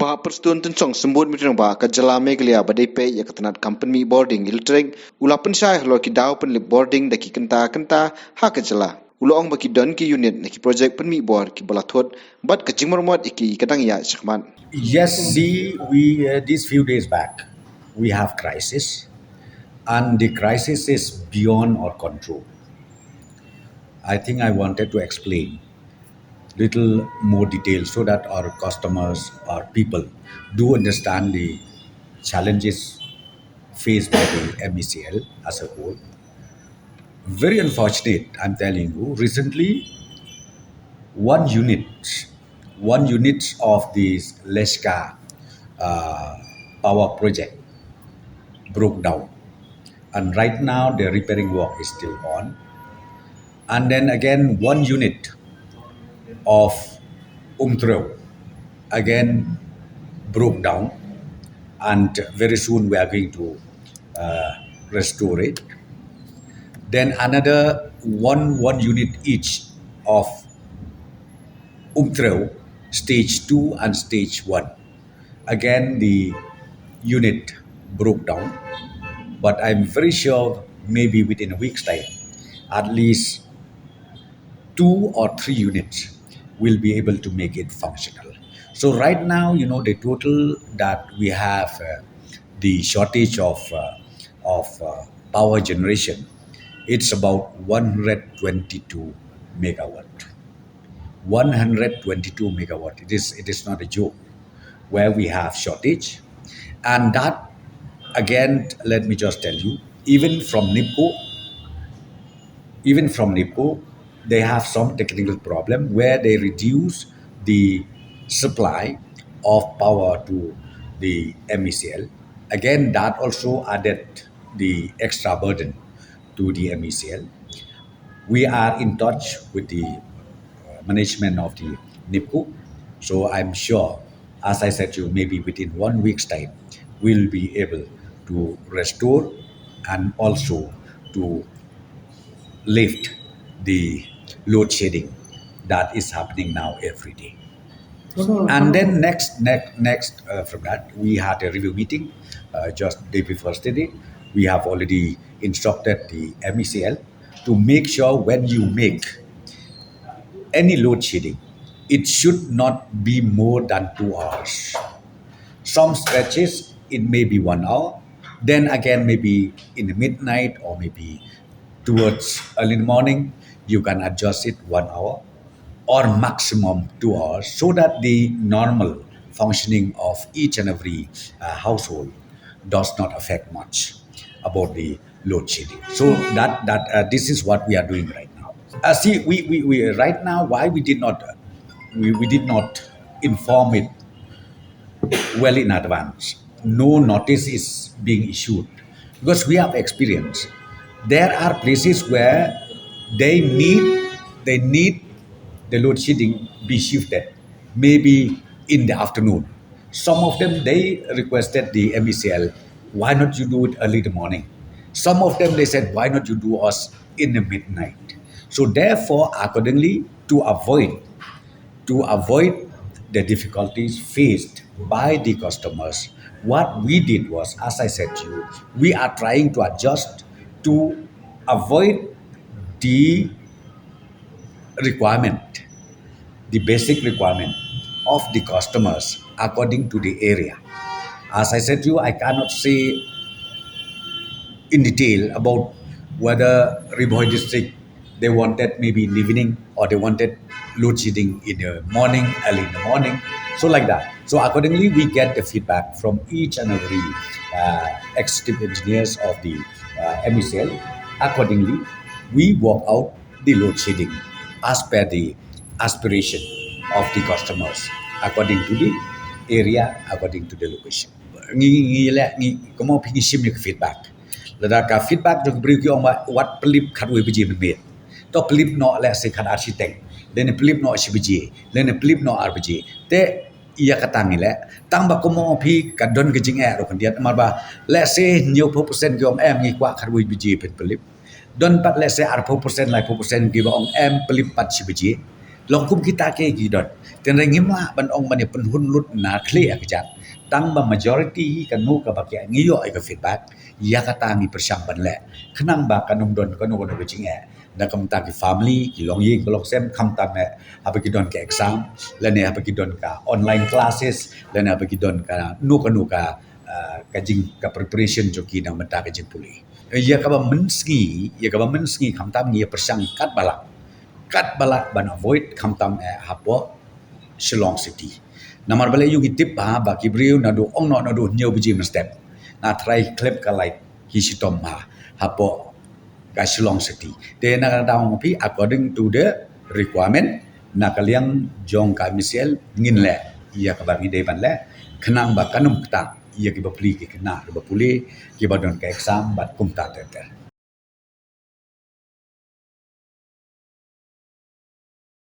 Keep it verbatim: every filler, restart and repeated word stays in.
Bah Prestone Tynsong, Symbud Meeting Rangbah ka jylla Meghalaya ba dei peit ïa ka tnat kam pynmih bording electric, u la pynshai halor ki daw pynlip bording da ki kynta kynta ha ka jylla. U la ong ba ki don ki unit na ki project pynmih bor kiba la thut bad ka jingmyrmot ïa ki ka dang ïaid shakhmat. Yes, see, we, uh, these few days back, we have crisis, and the crisis is beyond our control. I think I wanted to explain little more detail so that our customers, our people, do understand the challenges faced by the M E C L as a whole. Very unfortunate, I'm telling you. Recently, one unit, one unit of this Leshka, uh, power project broke down, and right now the repairing work is still on. And then again, one unit of Umtrew again broke down, and very soon we are going to, uh, restore it. Then another one, one unit each of Umtrew, stage two and stage one. Again, the unit broke down, but I'm very sure maybe within a week's time, at least two or three units will be able to make it functional. So right now, you know, the total that we have, uh, the shortage of, uh, of, uh, power generation, it's about one hundred twenty-two megawatt. One hundred twenty-two megawatt. It is, it is not a joke where we have shortage. And that, again, let me just tell you, even from NEEPCO, even from NEEPCO, they have some technical problem where they reduce the supply of power to the M E C L. Again, that also added the extra burden to the M E C L. We are in touch with the, uh, management of the NEEPCO. So I'm sure, as I said to you, maybe within one week's time, we'll be able to restore and also to lift the load shedding that is happening now every day. And then next, next, next, uh, from that, we had a review meeting, uh, just day before yesterday. We have already instructed the M E C L to make sure when you make any load shedding, it should not be more than two hours. Some stretches, it may be one hour. Then again, maybe in the midnight or maybe towards early in the morning, you can adjust it one hour or maximum two hours, so that the normal functioning of each and every, uh, household does not affect much about the load shedding. So that, that, uh, this is what we are doing right now. Uh, see, we, we, we right now, why we did not, we, we did not inform it well in advance. No notice is being issued because we have experience. There are places where they need, they need the load shedding be shifted, maybe in the afternoon. Some of them, they requested the M E C L, "Why not you do it early in the morning?" Some of them, they said, "Why not you do us in the midnight?" So therefore, accordingly, to avoid, to avoid the difficulties faced by the customers, what we did was, as I said to you, we are trying to adjust to avoid the requirement, the basic requirement of the customers according to the area. As I said to you, I cannot say in detail about whether Ri Bhoi district, they wanted maybe in the evening, or they wanted load shedding in the morning, early in the morning, so like that. So accordingly, we get the feedback from each and every, uh, executive engineers of the, uh, M E C L. Accordingly, we work out the load shedding as per the aspiration of the customers, according to the area, according to the location. Ngi, ngi leh, ngi, kumno phi ngi shim ïa ka feedback. Lada ka feedback jong ki briew ki ong ba wat pynlip khatwei baje mynmiet, to pynlip noh lehse khatar shiteng, lane pynlip noh shi baje, lane pynlip noh ar baje. Te ïa kata ngi leh, tang ba kumno phi ka don ka jingeh ruh khyndiat, namar ba lehse hynñiewphew percent ki ong em, ngi kwah khatwei baje phin pynlip. Don pat lehse arphew percent, laiphew percent kiba ong em, pynlip pat shi baje. Long kum kita ki ki don. Tynrai ngim lah ban ong ban ïa pynhun lut na khlieh ïa ka jait. Tang ba majority kano kaba ki ngi ïoh ïa ka feedback, ïa kata ngi pyrshang ban leh. Khnang ba kan ym don kano kano ka jingeh na ka bynta ki family, ki longïing ki longsem, khamtam eh haba ki don ka exam, lane haba ki don ka online classes, lane haba ki don kano kano ka, ah, ka jing, ka preparation jong ki na ka bynta ka jingpule. Ïa kaba mynsngi, ïa kaba mynsngi khamtam ngi ïa pyrshang katba lah, katba lah ban avoid, khamtam eh hapoh Shillong City. Namar balei ïoh ngi tip ba, ba ki briew naduh ong noh naduh hynñiew baje mynstep, nga tharai khlem ka light ki shitom ha, hapoh ka Shillong City. Te na ka daw nga ong phi, according to the requirement, na ka liang jong ka M C L ngin leh ïa kaba ngi dei ban leh, khnang ba kan ym ktah ïa ki bapli ki khynnah kiba pule, kiba don ka exam bad kumta ter ter.